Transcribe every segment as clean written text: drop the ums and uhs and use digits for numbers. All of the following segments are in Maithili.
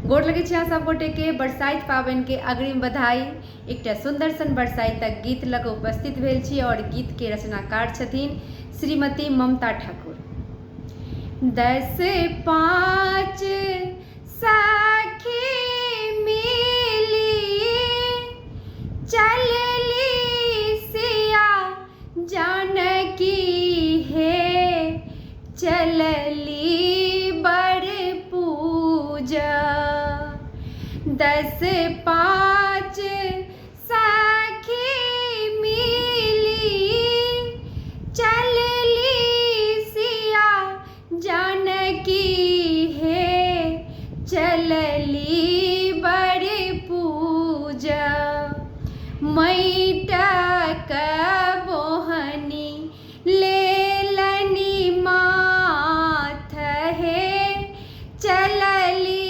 गोर लगै छी अहाँ सब गोटेके। बरसाइत पाबनिके अग्रिम बधाई। एकटा सुन्दर सन बरसाइतक गीत लऽ कऽ उपस्थित भेल छी आओर गीतके रचनाकार छथिन श्रीमती ममता ठाकुर। 10 5 सखी मिली चलली सिया जानकी हे, चलली बर पूजा। 10 5 सखी मिली चलली सिया जानकी हे, चलली बर पूजा। मैटक बोहनी लेलनि माथ हे, चलली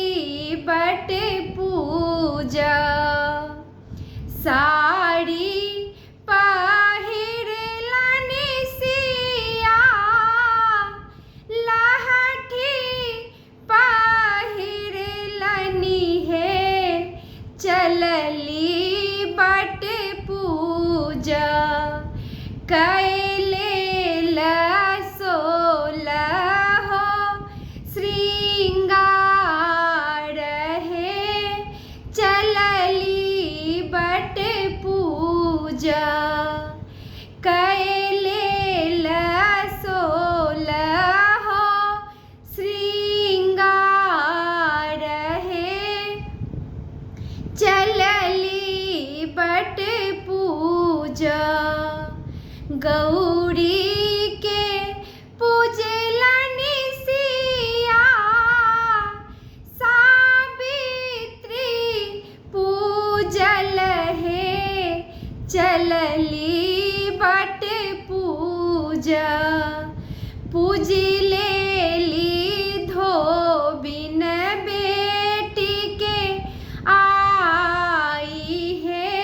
बट पूजा। साड़ी पहिरलनि सिया, लहठी पहिरलनि हे, चलली बट पूजा। कैले 16 श्रृंगार हे, चलली बट पूजा। कैले 16 श्रृंगार हे, चलली बट पूजा। गौरी के पूजलनि सिया, सावित्री पूजल हे, चलली बट पूजा। पूजि लेली धोबिन बेटी के आई हे,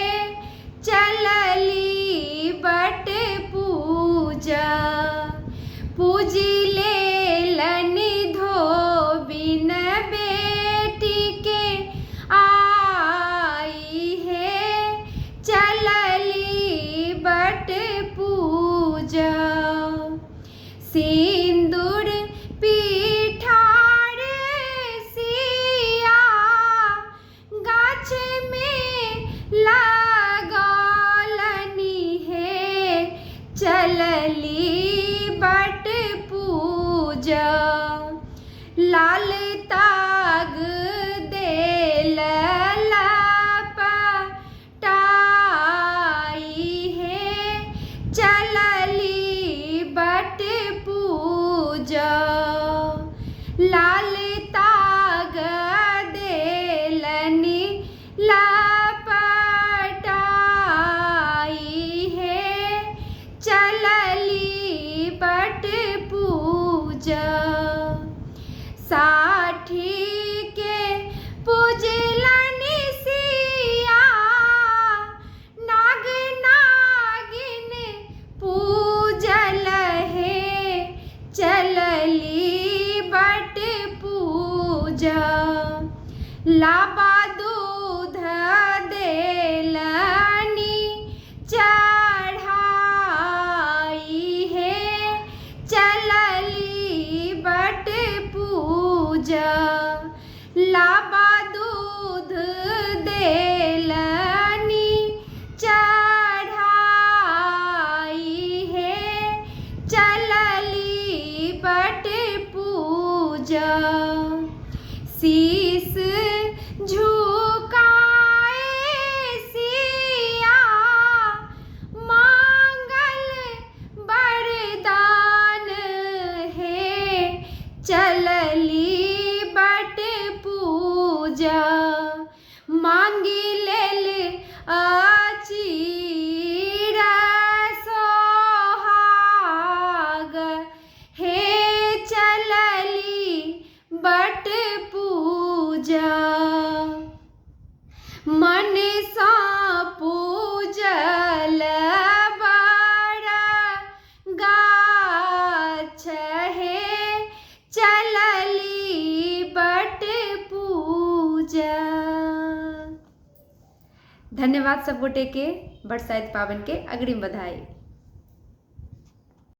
चलली बट पूजा। पूजि लेलनि धोबिन बेटी के आई हे, चलली बट पूजा। सिन्दूर पिठार सिया गाछमे लगौलनि हे, चलली बट पूजा। लाल ताग देल लपटाई हे, चलली बट पूजा। लाल ताग देलनि लपटाई हे, चलली बट पूजा। 60 के पूजलनि सिया, नाग नागिन पूजल हे, चलली बट पूजा। लाबा दूध देलनि चढ़ाई हे, चलली बट पूजा। लाबा दूध देलनि चढ़ाई हे, चलली बट पूजा। शीस झुकाए सिया, मांगल वरदान हे, चलली बट पूजा। मांगि लेल अचीर सोहाग हे, चलली बट पूजा। मन सँ पूजल बर गाछ हे, चलली बट पूजा। जा। धन्यवाद सब गोटे के, बरसाइत पाबनि के अग्रिम बधाई।